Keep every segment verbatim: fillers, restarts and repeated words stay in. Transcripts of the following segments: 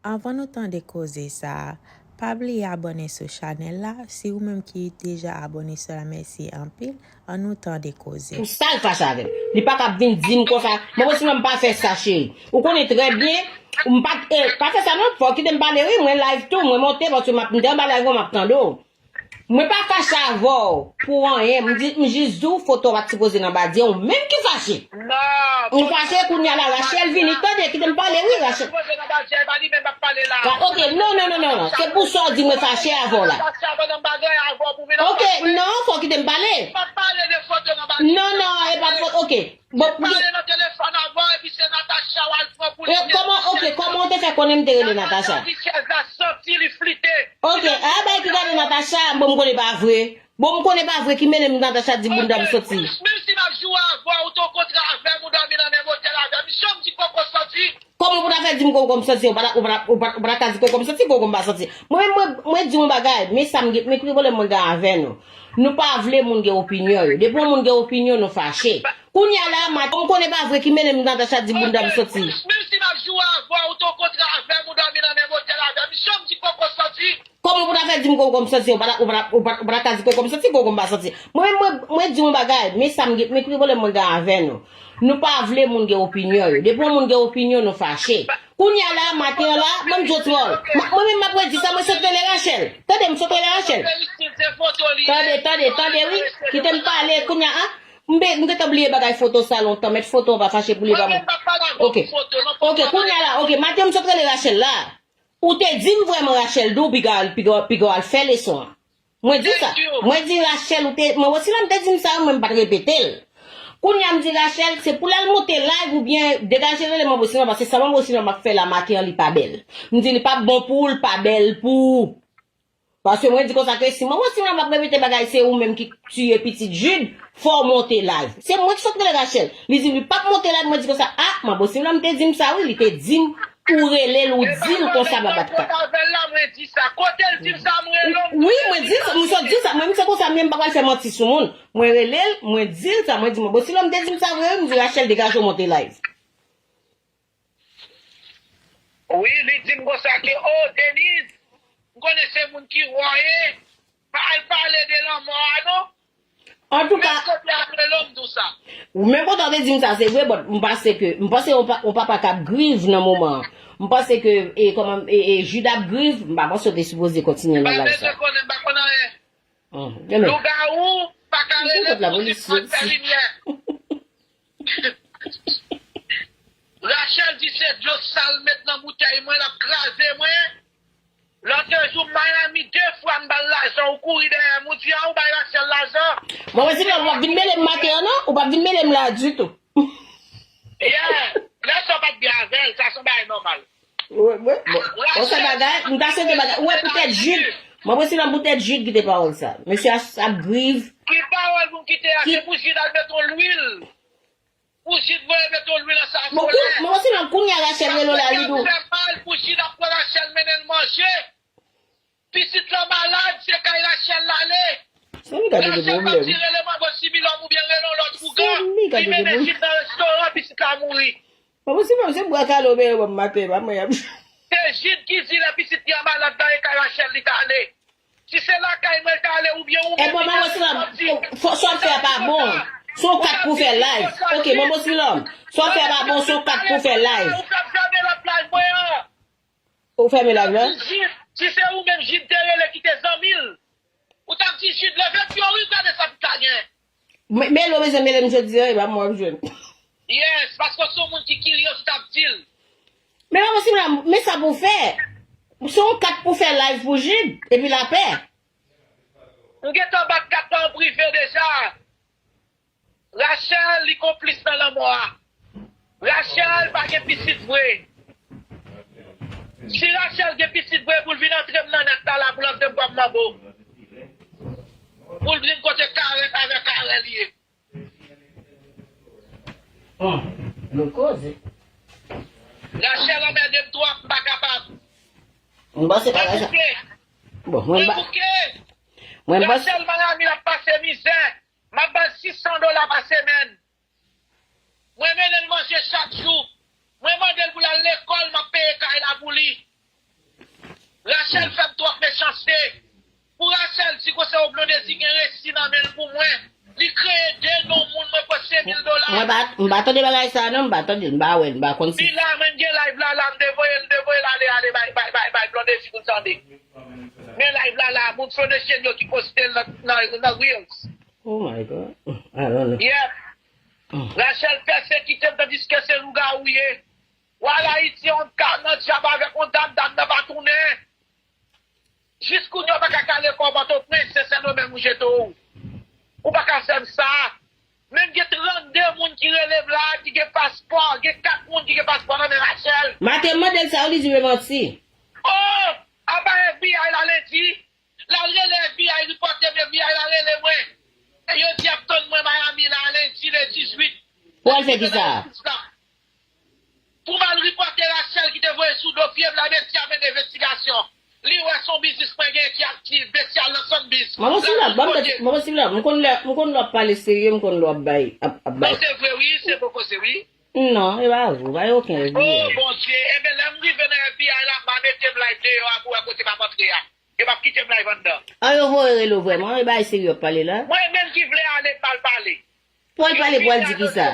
Anvan nou tande koze sa a, pa bliye abòne sou chanèl la. Si ou menm ki deja abòne sou la, mèsi anpil. Ann nou tande koze. Pou sa l fache avè m. Li pa ka ap vin di m konsa. Mwen, mwen, sinon m pa fè sa, cheri. Ou konnen trè byen, m pa, eh, pa fè sa non, fò w kite m pale, wi. Mwen live tou, mwen monte, paske m ap, m te anba live, mwen m ap tande w. Mwen pa fache avè w pou anyen. M di, m jis di w foto a pa t sipoze nan badye, ou menm ki fache. Non. M fache kounye a la, Rachel vini, tande, kite m pale, wi, Rachel. Sipoze nan badye, e pa li menm k ap pale la. Ka- Ok, non, non, non, non, non. Se pou sa w di mwen fache avè w la. Fache avè nan bagay avè w pou vin ap Ok, fache. non, fò w kite m pale. Pa pale de foto nan badye. Non, non, e pa fòt, ok. Bon, Pale nan telefòn avè w, epi se Natacha w al pran pou li. Eh, kòman, ok, kòman w te fè konnen m te rele Natacha? Natacha di chèz la santi li flite. Ok, a bay ki gade Natacha, bon, m konnen pa vre. Bon, m konnen pa vre, ki mele m Natacha di bounda m santi. Menm si m ap joure avè w, ou te kontre avè m, ou dòmi nan menm otèl avè m, janm di koko santi. Kòman pou ta fè di m koko m santi? Ou pa ta, ou pa ta, ou pa, ou pa ta ka di koko m santi, koko m pa santi. Mwen, mwen, mwen di yon bagay, men sa m gen, men ki pwoblèm mwen gen avè nou. Nou pa vle moun gen opinyon yo. Depi yon moun gen opinyon, nou fache. Kounye a la, maten, m konnen pa vre ki mele m Natacha di bounda m santi. Menm si m ap joure avè w, ou te kontre avè m, ou dòmi nan menm otèl avè m, janm di koko santi. Kòman pou ta fè di m koko m santi? Ou pa ta, ou pa ta, ou pa, ou pa ta ka di koko m santi, koko m pa santi. Mwen, mwen, mwen di yon bagay, men sa m gen, men ki pwoblèm mwen gen avè nou. Nou pa vle moun gen opinyon yo. Depi yon moun gen opinyon, nou fache. Kounye a la, maten an la, mwen m di w ti pawòl. Mwen, mwen menm m ap redi sa, mwen sot rele Rachel. Tande, m sot rele Rachel. Tande, tande, tande, wi. Kite m pale, kounye a, a. M be- m gentan bliye bagay foto sa lontan. Mèt foto an pa fache pou li pa mwen. Ok. Ok, kounye a la, ok, maten m sot rele Rachel la. Ou te di m vrèman Rachel di w piga, piga, piga w al fè leson an. Mwen di sa. Mwen di Rachel, ou te, Manbo Silòm te di m sa, mwen m pa t repete l. Kounye a m di Rachel, se pou l al monte live oubyen degaje rele Manbo Silòm, paske sa Manbo Silòm ap fè la maten an li pa bèl. M di li p ap bon pou ou, li pa bèl pou ou. Paske mwen di konsa ke si Manbo Silòm ap repete bagay, se ou menm ki tiye pitit Jude, fò w monte live. Se mwen ki sot rele Rachel. Li di li p ap monte live, mwen di konsa, a, Manbo Silòm te di m sa wi, li te di m ou rele l, ou di l konsa Babatka. Avè l la, mwen di sa. Kote l di m sa, m rele w. Wi, mwen di sa, mwen sot di sa, mwen, mwen se konsa, men m pa pral fè manti sou moun. Mwen rele l, mwen di l sa, mwen di Manbo Silòm te di m sa vre wi, m di Rachel degaje w monte live. Wi, li di m konsa ke, o, Denise, m konnen se moun ki wè w ye, pa al pale de lanmò a non. Antouka, Mèkredi apre l, m di w sa. menm kote w te di m sa, se vre, but m panse ke, m panse yon pa- yon papa k ap griv nan moman an. M panse ke, e, kòman, e, e, Jude ap griv, m pa panse w te sipoze kontinye nan live sa. M pa bezwen konnen, m pa konn anyen. Hmm, men. Lougawou pa ka rele Lapolis fè limyè. Rachel di se dlo sal met nan boutèy mwen, l ap kraze mwen. Lòt jou m Miami de fwa, m ba l lajan, ou kouri dèyè m, ou di a ou bay Rachel lajan. Bon, mwen, si w ap vin mele m maten an, non? Ou p ap vin mele m la ditou. Yeah, lè sa w pa t byen avè l, sa se yon bagay nòmal. Wi, wi, bon. Bon, se bagay, m ta swete bagay. Ou wè poutèt Jude. Mwen, mwen, se nan poutèt Jude ki te pawòl sa. Mesye a ap griv. Ki pawòl pou m kite a, se pou Jude al met yon lwil. Pou Jude voye met yon lwil nan sa Bon, kolè. Mwen, mwen, se nan kounye a Rachel rele w la, li di w. Fè mal pou Jude ap pran Rachel mennen l manje. Pitit lan malad, se kay Rachel l ale. Samy gade de Rachel pa pwoblèm. di rele manbo Sibilòm oubyen rele yon lòt ougan. Samy gade Li de mennen pwoblèm. Jude nan restoran, pitit la mouri. Mwen, mwen, se mwen, se bwa kale w mele ban m maten, pa mwen y ap. Se Jude ki di lè pitit li an malad nan e kay Rachel li t ale. Si se lakay mwen l t ale oubyen ou E bon, manbo Silòm, fò sa w fè a pa bon. Se yon kat pou fè live. Ok, manbo Silòm, sa w fè a pa bon, se yon kat pou fè live. Ou fè m fèmen lòt live mwen an. Ou fèmen live la? Si Jude, si se ou menm Jude te rele ki te zanmi l, ou t ap di Jude leve pye w wi, gade sa pitit la gen. Men, men lè w bezwen mele m jodi a, e pa mwen w ap jwenn. Yes, paske w se yon moun ki kiryez, ou t ap di l. Men manbo Silòm, men sa pou w fè. Se yon kat pou fè live pou Jude, epi lapè. M gentan bat kat la an prive deja. Rachel, li konplis nan lanmò a. Rachel pa gen pitit vre. Si Rachel gen pitit vre, pou l vin antre m nan nèt la, la, pou l antre m pran manbo. Pou l vin kote Karen avè Karen li ye. Bon, nou koze. Rachel anmède m twòp, m pa kapab. Mwen panse pa Mwen Rachel. bouke. Bon, mwen Mwen ba. bouke. Mwen panse. Rachel Miami l ap pase mizè. M ap ba l sis san dola pa semèn. Mwen mennen l manje chak jou. Mwen mande l pou l al lekòl, m ap peye kay la pou li. Rachel fè m twòp mechanste. Pou Rachel di konsa, o, Blondedy gen resi nan men l pou mwen. Li kreye de non moun, mwen poste mil dola. Mwen pa, m pa tande bagay sa non, m pa tande, m pa wè, m pa konn si. Li la, mwen gen live la, la, m te voye l, m te voye l ale, ale, bay, bay, bay, bay, Blondedy pou l tande. Men live la, la, moun Flondechel yo ki poste l nan, nan, nan Reels. Oh my God. I don't know. Yeah. Rachel pèsekite m tandiske se lougawou ye. W al Ayiti, yon dam nan dyab avèk yon dam, dam nan pa tounen. Jis kounye a, w pa ka kale kò w Pòtoprens, se Sendomeng ou jete w. Ou pa ka fè m sa. Menm gen trannde moun ki rele m la, ki gen paspò, gen kat moun ki gen paspò nan men Rachel. Maten m mande l sa, li di m e manti. Oh! Apa F B I la lendi? L al rele F B I, ripòte m, F B I la rele mwen. E yo di y ap tann mwen Miami la, lendi, le dizuit. Pou al fè kisa? Pou m al ripòte Rachel ki te voye sou do pye m la, mesye a mennen envestigasyon. Li wè se yon biznis mwen gen ki aktif, mesye a al nan Sandbis. Manman Silòp, ban m tande, manman Silòp, m konn lè, m konn lè w ap pale serye, m konn lè w ap bay, ap, ap bay. Non, se vre wi, se poko se wi. Non, e pa vre, pa gen okenn F B I. Oh, Bondye, enben lè m rive nan F B I la, m a mete m live deyò a pou wè kote m ap antre a. Yo p ap kite m live anndan. An yo voye rele w vrèman, e bagay serye w ap pale la. Mwen menm ki vle ale, m pa al pale. Pou al pale, pou al di kisa?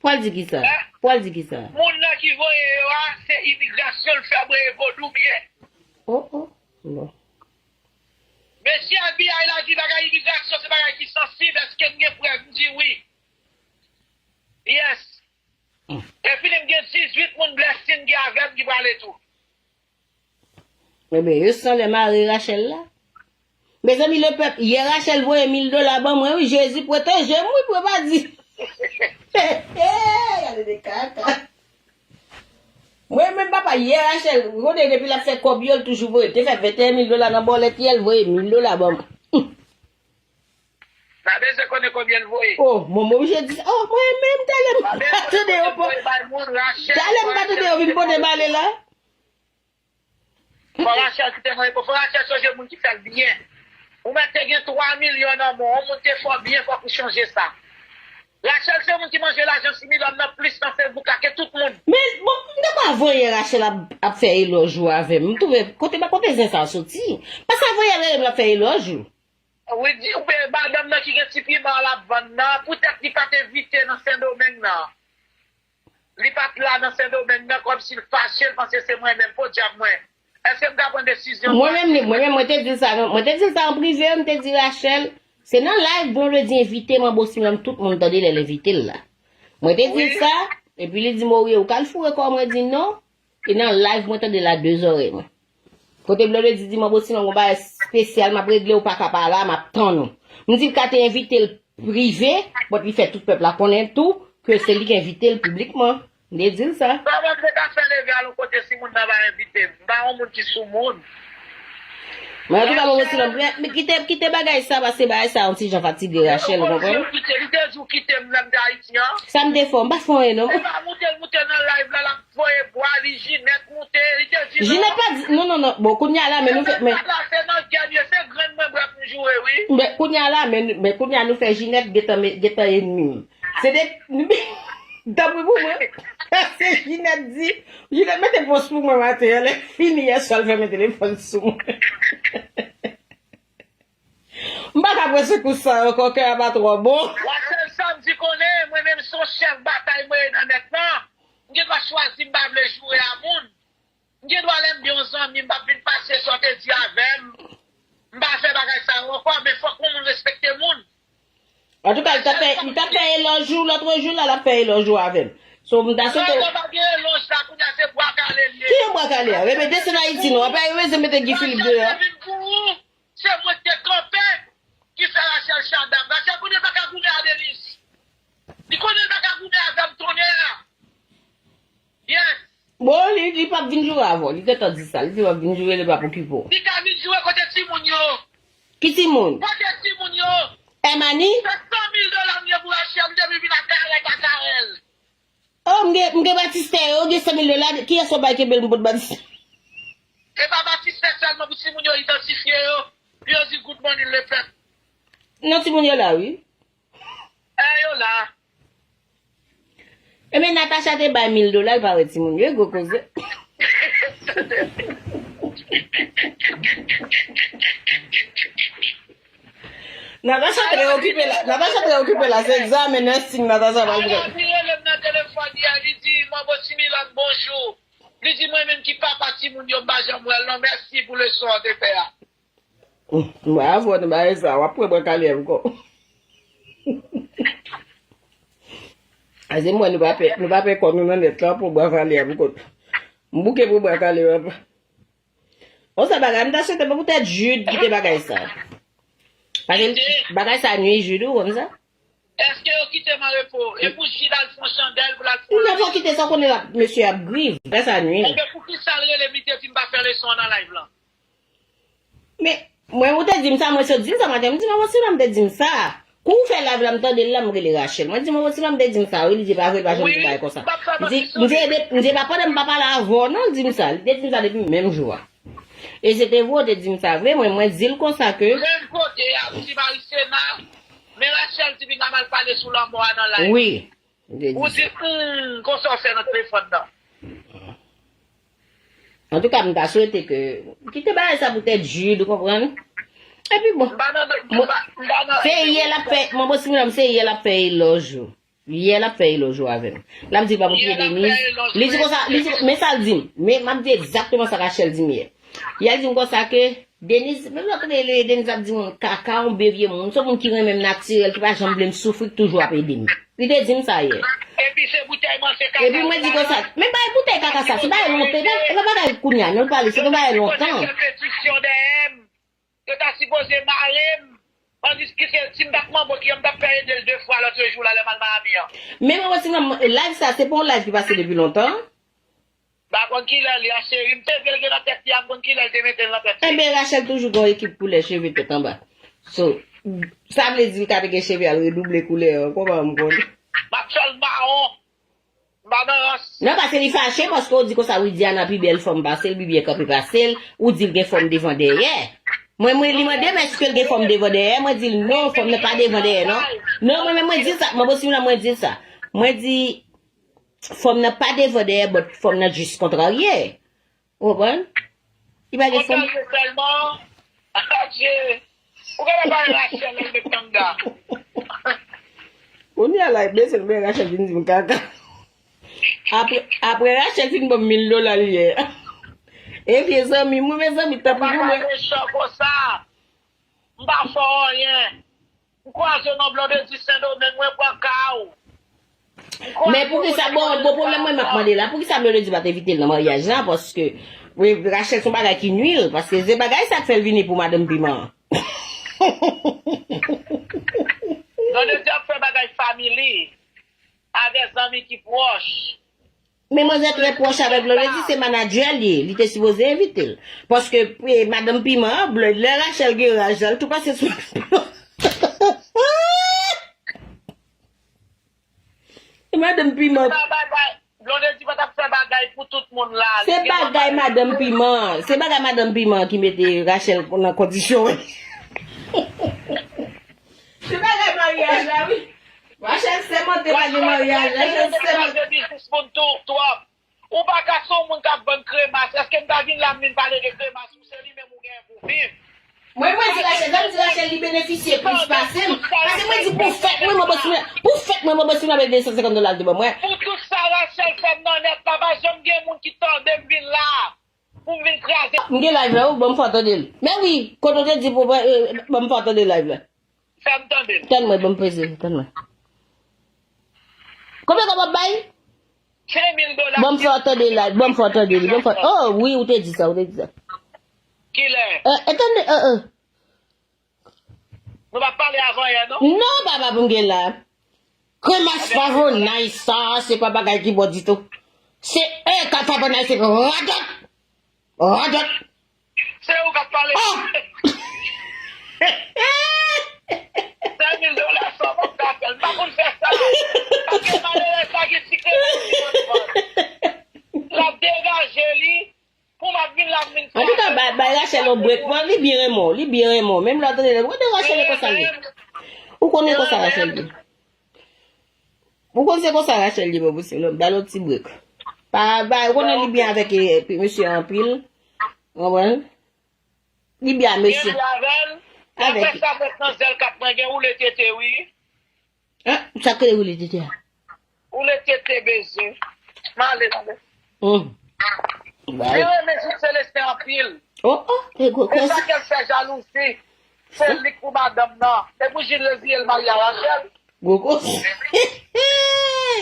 Pou al di kisa? Pou al di kisa? Moun nan ki voye yo a, se imigrasyon l fè voye vodou m ye. Oh, oh, bon. Mesye F B I la di bagay imigrasyon se bagay ki sansib, èske m gen prèv? M di wi. Yes. Epi m gen dizuit moun Blessing gen avè m ki prale tou. Ebyen, yo sanlè mare Rachel la. Mezanmi, lepèp, yè Rachel voye mil dola ban mwen, wi, Jezi pwoteje m, wi, pou yo pa di. Gade de kaka. Mwen menm, papa, yè Rachel, kote depi l ap fè kòb yo, l toujou voye. Te fè venteyen mil dola nan bòlèt yè, l voye mil dola ban mwen. Pa bezwen konnen konbyen l voye. Oh, mwen, mwen oblije di sa. Oh, mwen menm, talè m pa tande yo. Talè m pa tande yo vin pote bale la. Fò Rachel kite mwen, fò Rachel sonje moun ki fè l byen. Ou mèt te gen twa milyon nan men w, yon moun te fè w byen, fòk ou chonje sa. Rachel se moun ki manje lajan Similòm nan plis nan Facebook la ke tout moun. Men, bon, m ta pa voye Rachel ap, ap fè elòj ou avè m. M twouve, kote, kote zen sa a soti? Pase voye l rele m l ap fè elòj ou. Wi, di, ou pe, madanm nan ki gen ti piman l ap vann nan, poutèt li pa t envite nan Sendomeng nan. Li pa t la nan Sendomeng nan, kòmsi l fache, l panse se mwen menm, podyab mwen. Èske m ka pran desizyon? Mwen menm, li, mwen menm, mwen te di l sa, non. Mwen te di l sa an prive, m te di Rachel, se nan live Blondedy envite m an Bosimèm, tout moun tande lè l envite l la. Mwen te di l sa, epi li di m, "Oye, ou ka al foure kò w?" Mwen di, "Non." E nan live, mwen tande l a de zòrèy mwen. Kote Blondedy di m, "An Bosimèm, gon bagay espesyal m ap regle, ou pa ka pa la, m ap tann ou." M di l ka te envite l prive, but li fè tout pèp la konnen tou ke se li k envite l piblikman. M te di l sa. Kòman m te ka fè leve al yon kote si moun nan pa envite m? M pa yon moun ki sou moun. Men antouka, mwen osi, non, men, men kite, kite bagay sa, paske bagay sa yon ti jan fatige Rachel, ou konprann? Li te di w kite m lè m te Ayiti an. Sa m te fè w? M pa fè w anyen, non. E pa moute l moute nan live la, l ap voye bwa, li Jinèt moute, li te di non. Jinèt pa di, non, non, non. Bon, kounye a la, men nou fè, men. Se nan gè m ye, se grenn mwen bwè pou m joure, wi. Men kounye a la, men, men kounye a nou fè Jinèt gentan, gentan enmi m. Se de, tanpri pou mwen. Se Jinèt di, Jinèt mete pòs pou mwen maten an, lè fini yè swa l fèmen telefòn sou mwen. M pa ka pran sekous sa yo ankò, kè a pa twò bon. Rachel, sa m di konnen, mwen menm se yon chèf batay mwen ye nan nèt lan. M gen dwa chwazi m pa vle joure a moun. M gen dwa lè m gen yon zanmi, m p ap vin pase sa w te di avè m. M pa fè bagay sa yo ankò, men fòk yon moun respekte moun. Antouka, li t ap fè, li t ap fè elòj ou lòt jou la, l ap fè elòj ou avè m. So, m ta swete. Non, non, pa gen elòj la, kounye a se bwa kale l ye. Ki yon bwa kale a? Rebe desann Ayiti non, apre yo bezwen mete Guy Philippe deyò. Rachel te vin pou ou. Se mwen ki te kanpe ki fè Rachel chadam. Rachel konnen l pa ka goumen a Denis. Li konnen l pa ka goumen avè m tonnè a. Yes. Bon, li, li p ap vin joure avè w. Li gentan di sa. Li di l p ap vin joure, li p ap okipe w. Li ka vin joure kote timoun yo. Ki timoun? Kote timoun yo? Emani? Se san mil dola m gen pou Rachel, m te vin vin ak karèl, ak karèl. Oh, m gen, m gen batistè yo, gen san mil dola, kiyès w ap bay kenbe l m pot batistè? E pa batistè sèlman pou timoun yo idantifye yo, pou yo di good morning lepèp. Non, timoun yo la, wi. E yo la. Ebyen, Natacha te bay mil dola, l pa wè timoun yo, e gwo koze. Natacha trè okipe la. Natacha trè okipe la. Se egzamen nursing Natacha pral fè. Ala, li rele m nan telefòn yè, li di, "Manbo Similan, bonjou." Li di, "Mwen menm ki papa timoun yo, m pa janm wè l non. Mèsi pou leson an te fè a." M pa avè w nan bagay sa. W ap pran bwa kale a pou kò w. Ase mwen, nou pa pè, nou pa pè kò nou nan nèt la, pran bwa kale a pou kò w. M bouke pran bwa kale a. Bon, sa bagay, m ta swete pou poutèt Jude kite bagay sa. Paske bagay sa nwi Jude, ou konn sa? Èske yo kite m an repo? E pou Jude al fè yon chandèl, pou l al fè yon... Ou nan fò kite sa, w konnen l ap, mesye ap griv. Bagay sa nwi. Enben, poukisa l rele m, li te di m pa fè leson an nan live lan? Men, mwen, ou te di m sa, mwen sot di l sa maten, m di, "Manbo Sila, m te di m sa." Kou w fè live la, m tande l la, m rele Rachel. Mwen di, "Manbo Sila, m te di m sa, wi." Li di, "Pa vre, pa janm di bagay konsa." M di, m di, "E de, m di, e pa pandan m pa pale avè w, non, l di m sa." Li te di m sa depi menm jou a. E se te vre, w te di m sa vre, mwen, mwen di l konsa ke... Menm kote a, m di Marisena, men Rachel di vin al pale sou lanmò a nan live. Wi. Ou di, "Hmm, konsa w fè nan telefòn nan." Antouka, m ta swete ke kite bagay sa poutèt Jude, ou konprann? Epi bon, se yè l ap fè, mwen, bon, si mwen, se yè l ap fè elòj ou. Yè l ap fè elòj ou avè m. L ap di l pa pou kite Denise. Li di konsa, li di, men sa l di m. Men m ap di egzakteman sa Rachel di m yè. Yè l di m konsa ke Denise, menm lè w tande Denise ap di moun kaka, yon bevye moun, se yon moun ki renmen m natirèl, ki pa janm vle m soufri, ki toujou ap ede m. Li te di m sa yè. Epi se boutèy manje kaka. Epi mwen di konsa, men bay boutèy kaka sa, se bagay lontan, e pa, e pa bagay kounye a, non, l pale, se yon bagay lontan. Yo ta sipoze mare m. Tandiske si m t ap manbo ki an, m t ap fè ede l de fwa lòt jou la lè m al Miami an. Men mwen, si nan live sa, se pa yon live ki pase depi lontan. M pa konn kilè li a, cheri. M te vle l gen nan tèt li a, m konn kilè l te mete l nan tèt li. Enben, Rachel toujou gen yon ekip koulè cheve tèt anba. So, sa vle di l ka te gen cheve al redouble koulè an. Kòman m konn? M ap fè l mawon. M pa nan rans. Non, paske li fache paske w di konsa Widiana pi bèl fanm pase l, pi byen kanpe pase l, ou di l gen fòm devan dèyè. Mwen, mwen, li mande m èske l gen fòm devan dèyè, mwen di l non, fòm nan pa devan dèyè, non. Non, mwen, mwen, mwen di l sa, mwen, bon, si mwen di l sa. Mwen di, fòm nan pa devan dèyè, but fòm nan jis kontrarye. Ou konprann? Li pa gen fòm. Kontrarye sèlman. Adje. Ou genlè pa wè Rachel nan met tanga. Kounye a la, mesye, men Rachel vin di m kaka. Apre, apre Rachel fin ban m mil dola l yè. E vye zanmi m wi, mezanmi, tanpri pou mwen. Mechan konsa. M pa fè w anyen. M kwaze w nan Blondedy Sendomeng, mwen pran ka w. Men poukisa, bon, bon pwoblèm mwen m ap mande la, poukisa Blondedy pa t envite l nan maryaj la? Paske, wi, Rachel se yon bagay ki nui l, paske se bagay sa k fè l vini pou Madanm Piman an. Blondedy ap fè bagay family, avè zanmi ki pwòch. Men manzè trè pwòch avèk Blondedy, se manadjè l ye. Li te sipoze envite l. Paske, e, Madanm Piman an, lè Rachel gen raj la, l tou pase sou... E Madanm Piman. Blondedy pa t ap fè bagay pou tout moun la. Se bagay Madanm Piman. Se bagay Madanm Piman ki mete Rachel nan kondisyon. Se bagay maryaj la, wi. Rachel sèmante pa gen maryaj. Rachel sèmante. Ou pa ka se yon moun k ap vann kremas. Èske m ta vin la, m vin pale de kremas ou? Se li menm ou genyen pou viv. Mwen, mwen di Rachel, lè m di Rachel li benefisye plis pase m. Pase mwen di pou fèt mwen, mwen bòs mwen, pou fèt mwen, mwen bòs mwen avèk de san senkant dola l te ban mwen. Pou tout sa Rachel fè m nan nèt la, pa janm gen moun ki tande m vin la pou m vin kraze. M gen live la, wi, ban m fè w tande l. Men wi, kote w te di pou, eh, ban m fè w tande live la. Fè m tande l. Tann mwen, ban m peze, tann mwen. Konbyen kòb w ap bay? Senk mil dola. Ban m fè w tande la, ban m fè w tande li, ban m fè, oh, wi, ou te di sa, ou te di sa. Kilè? Eh, eh, tande, eh, eh. Nou pa pale avan yè, non? Non, papa, pou m gen la. Kremas Favonay sa, se pa bagay ki bon ditou. Se, eh, ka Favonay se radòt. Radòt. Se ou k ap pale. Oh! Senk mil dola sa w p ap ka fè l. M pa konn fè sa. Paske malerèz la gen ti kremas li konn vann. L ap degaje li. Pou m ap vin la, m vin fè. Antouka, bay, bay Rachel yon break. Bon, li byen renmen w. Li byen renmen w. Menm lè w tande, ou konn Rachel e konsa l ye. Ou konnen konsa Rachel ye. Ou konn se konsa Rachel ye, bon, pou se lòm, ba l yon ti brek. Pa, ba, ou konnen li byen avèk, eh, mesye anpil. Ou konprann? Li byen, mesye. Gen byen avè l. Avèk sa, mèt nan zèl k ap mwen gen woule tete, wi. Hein? Sa k rele woule tete a? Woule tete, beze. M ale, tande. Hmm. Li renmen Jude Celestin anpil. Oh, oh, e gwo kò sa. E sa k fè l fè jalouzi. Se li k pou madanm nan. E pou Jude reziye l marye a Rachel. Gwo kò.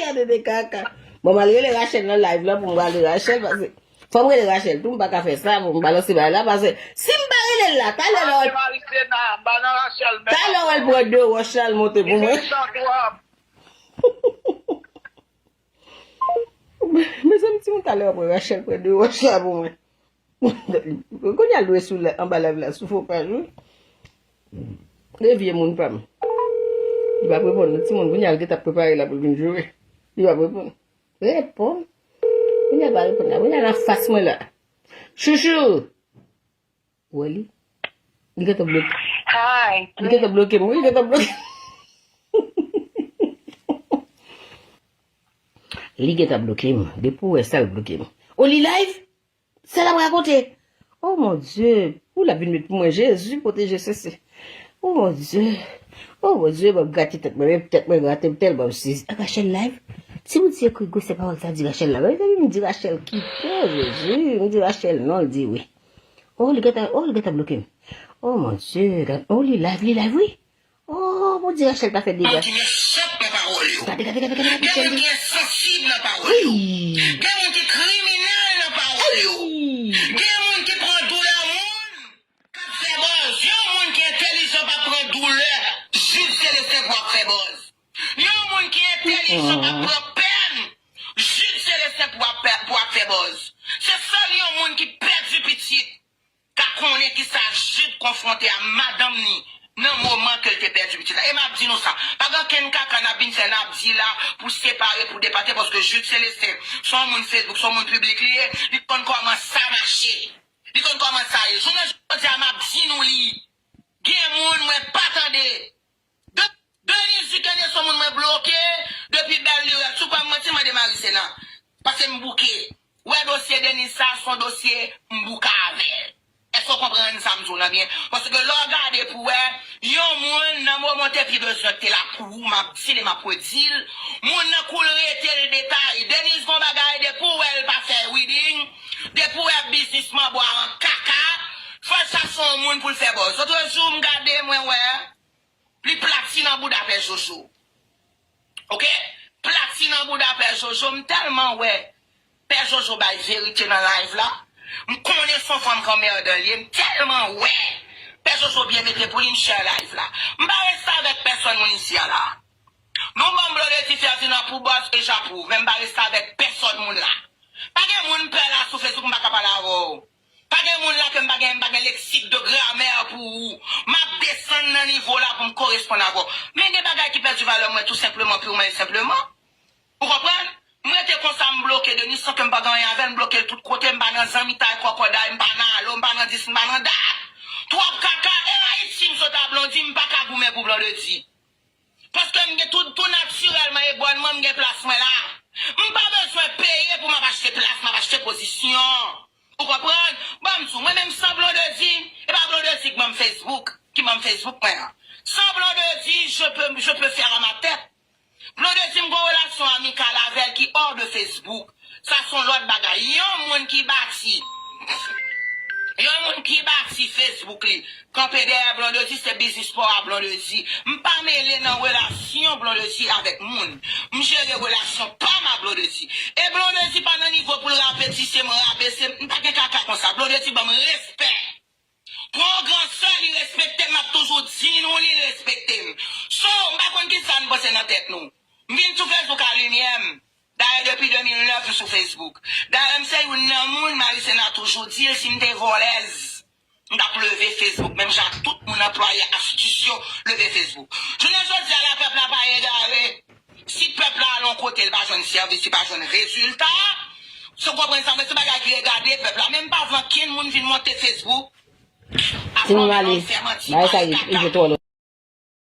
Gade de kaka. Bon, m al rele Rachel nan live la pou m rele Rachel, paske fò m rele Rachel tou, m pa ka fè sa pou m balanse bagay la, paske si m pa rele l la, talè lè w wè l pran de wòch la, l monte pou mwen. Mezanmi, timoun, talè w ap wè Rachel pran de wòch la pou mwen. Kounye a l dwe sou la, anba live la, sou fo paj, wi. De vye moun pa m. Li p ap reponn, non, timoun. Kounye a l gentan ap prepare la pou l vin joure. Li p ap reponn. Reponn. Kounye a l pa reponn la. Kounye a l anfas mwen la. Chouchou! Ou wè li? Li gentan bloke. Hi, li gentan bloke m, wi, li gentan bloke m. Li gentan bloke m. Depi w wè sa, l bloke m. O, li live? Sa l ap rakonte? Oh mon Dieu! Ou l ap vin met pou mwen. Jezi, pwoteje Sese. Oh mon Dieu! Oh mon Dieu, m ap grate tèt mwen, men tèt mwen grate m tèlman m sezi. A, Rachel live? Si m di ekri gwosè pawòl sa di Rachel la, men m di Rachel ki pè, Jezi, m di Rachel non, l di wi. Oh, li gentan, oh, li gentan bloke m. Oh mon Dieu, gad, oh, li live, li live, wi. Oh, Bondye, Rachel pa fè dega. Moun ki gen sant nan pawòl yo. Gade, gade, gade, gade, gade, gen moun ki ensansib nan pawòl yo. Gen moun ki kriminèl nan pawòl yo. Gen moun ki pran doulè moun k ap fè buzz. Yon moun ki entèlijan pa pran doulè Jude Celestin pou ap fè buzz. Yon moun ki entèlijan pa pran pèn Jude Celestin pou ap, pou ap fè buzz. Se sèl yon moun ki pèdi pitit ka konnen kisa Jude konfwonte a madanm ni nan moman ke l te pèdi pitit la. E m ap di nou sa, pa gen okenn kaka n ap vin fè, n ap di la pou separe, pou depate, paske Jude Celestin, se yon moun Facebook, se yon moun piblik li ye, li konn kòman sa mache. Li konn kòman sa ye. Jounen jodi a, m ap di nou li. Gen moun mwen pa tande. De-, Denise Duquesne se yon moun mwen bloke depi bèl lirèl. Si w kwè m manti, mande Marie Sena. Paske m bouke. Wè dosye Denise sa, se yon dosye m bouke avè l. Èske w konprann sa m di w lan byen? Paske lè w gade pou wè, yon moun nan moman w te pi bezwen te la pou ou, m ap di l e m ap redi l. Moun nan kou l rete l detay. Denise gon bagay depi w wè l pa fè reading, depi w wè biznisman bwa an kaka, fò l chache yon moun pou l fè buzz. Lòt jou m gade, mwen wè. Li plati nan bouda Pè Jojo. Oke? Plati nan bouda Pè Jojo. M tèlman wè Pè Jojo bay verite nan live la. M konnen se yon fanm k anmèdan l ye. M tèlman wè Pè Jojo byen mete pou li, m share live la. M pa reste avèk pèsonn moun isi a la. Nou ban m Blondedy Ferdinand pou buzz e Japou. Men m pa reste avèk pèsonn moun la. Pa gen moun m pè la sou Facebook, m pa ka pale avè w. Pa gen moun la ke m pa gen, m pa gen leksik de gramè pou ou. M ap desann nan nivo la pou m koresponn avè w. Men gen bagay ki pèdi valè mwen tou senpleman, pirman e senpleman. Ou konprann? M rete konsa, m bloke Denis san ke m pa gen anyen avè l, m bloke l tout kote, m pa nan zanmitay kòkòday, m pa nan alo, m pa nan dis, m pa nan dat. Twòp kaka, e Ayiti m sot a Blondy, m pa ka goumen pou Blondedy. Paske m gen tout, tou natirèlman e bòn mwen, m gen plas mwen la. M pa bezwen peye pou m ap achte plas, m ap achte pozisyon. Ou konprann? Ban m di w, mwen menm san Blondedy, e pa Blondedy k ban m Facebook, ki ban m Facebook mwen an. San Blondedy, je peux, je peux faire à ma tête. Blondedy, m gon relasyon amikal avè l ki hors de Facebook. Sa se yon lòt bagay. Yon moun ki bati, yon moun ki bati Facebook li, kanpe dèyè Blondedy, se biznis pa w a Blondedy. M pa mele nan relasyon Blondedy avèk moun. M jere relasyon pa m a Blondedy. E Blondedy pa nan nivo pou l rapetise m, rabese m. M pa gen kaka konsa. Blondedy ban m respè. Pran yon gran sè, li respekte m, m ap toujou di nou li respekte m. So, m pa konn kisa n panse nan tèt nou. M vin sou Facebook a limyè m. Dayè depi de mil nèf m sou Facebook. Dayè m se youn nan moun Marie Sena toujou di l si m te vòlèz, m t ap leve Facebook, menm jan ak tout moun anplwaye astis yo leve Facebook. Jounen jodi a la, pèp la pa egare. Si pèp la al yon kote, li pa jwenn sèvis, li pa jwenn rezilta, si w konprann sa, mwen se bagay ki regade pèp la. Men m pa vle ankenn moun vin monte Facebook ap mande m fè manti, pa egare.